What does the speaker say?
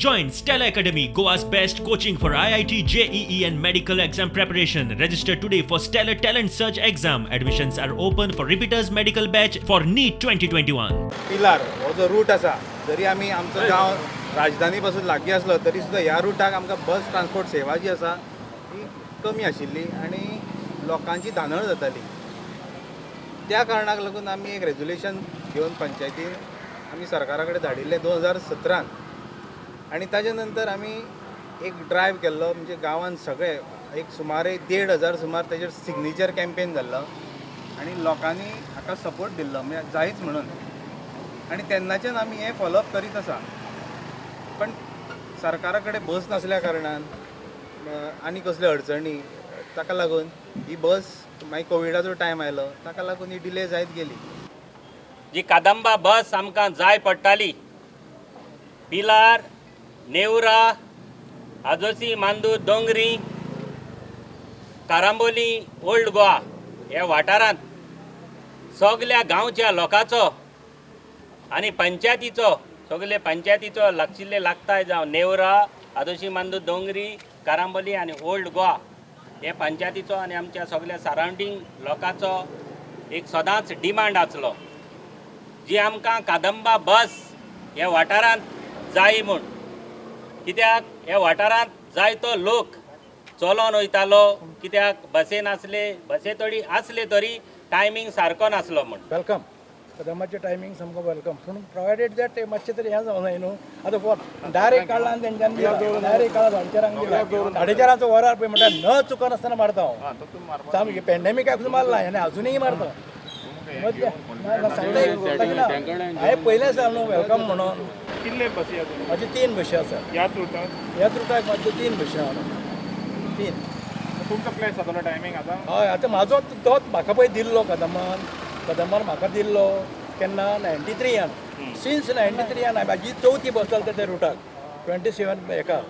Join Stellar Academy, Goa's best coaching for IIT, JEE, and medical exam preparation. Register today for Stellar Talent Search exam. Admissions are open for repeaters medical batch for NEET 2021. Pilar हो जो route आसा, जरी आमी आमचो गांव राजधानी पासून लागीं आसलो तरी सुद्दां ह्या रुटाक आमकां बस ट्रान्सपोर्ट सेवा जी आसा ती कमी आशिल्ली आनी लोकांची धांदळ जाताली. त्या कारणाक लागून आमी एक रेजोल्युशन घेवन पंचायतीन आमी सरकारा कडेन धाडिल्लें 2017न आनी ताजे नंतर आमी एक ड्रायव केल्लो, म्हणजे गांवांत सगळे एक सुमारे 1500 सुमार तेजेर सिग्नेचर कॅम्पेन जाल्लो आनी लोकांनी हाका सपोर्ट दिल्लो, म्हणजे जायच म्हणून. आनी तेन्नाच्यान आमी हें फॉलोअप करीत आसा, पण सरकारा कडेन बस नासल्या कारणान आनी कसल्यो अडचणी ताका लागून ही बस मागीर कोविडाचो टायम आयलो, ताका लागून ही डिले जायत गेली. जी कादंबा बस आमकां जाय पडटाली, पिलार, नेवरा, आजोसी, मांदूर, दोंगरी, कारांबोली, ओल्ड गोवा ह्या वाठारांत सगल्या गांवच्या लोकांचो आनी पंचायतीचो, सगले पंचायतीचो लागशिल्ले लागताय, जावं नेवरा, आदोशी, मांदूर, दोंगरी, कारांबोली आनी ओल्ड गोवा हे पंचायतीचो आनी आमच्या सगल्या सरावंडींग लोकांचो एक सदांच डिमांड आसलो जी आमकां कादंबा बस ह्या वाठारांत जाय म्हूण. कित्याक ह्या वाठारांत जायतो लोक चलोन वयतालो, कित्याक बसे नासले, बसे थोडी आसले तरी टायमींग सारको नासलो म्हूण. Welcome, कदंबाचें टायमींग सामको welcome, पूण प्रोवायडेड that ते मातशें तरी हें जावं जाय न्हू. आतां फॉर डायरेक्ट काडला आनी तेंच्यांनी दिला, डायरेक्ट काडला 4:30 दिला, 4:30चो वरार पळय म्हणटा न चुकनासतना मारता हांव सामकें. पेंडेमिकाक सुद्दां मारला आनी अजुनूय मारता. सांगता एक तशें ना, हांवें पयलें सांग न्हू welcome म्हणून. कितले बसी आसा? म्हाजी तीन बशी आसा. ह्याच रुटार? ह्याच रुटाक म्हाज्यो तीन बशी आहा, तीन. तुमचो प्लॅन जातलो टायमींग आतां? हय, आतां म्हाजो तोच म्हाका पळय दिल्लो कदंबान, कदंबान म्हाका दिल्लो केन्ना 93यान. सिन्स 93यान म्हाजी चवथी बस चलता त्या रुटाक, 27 हेका.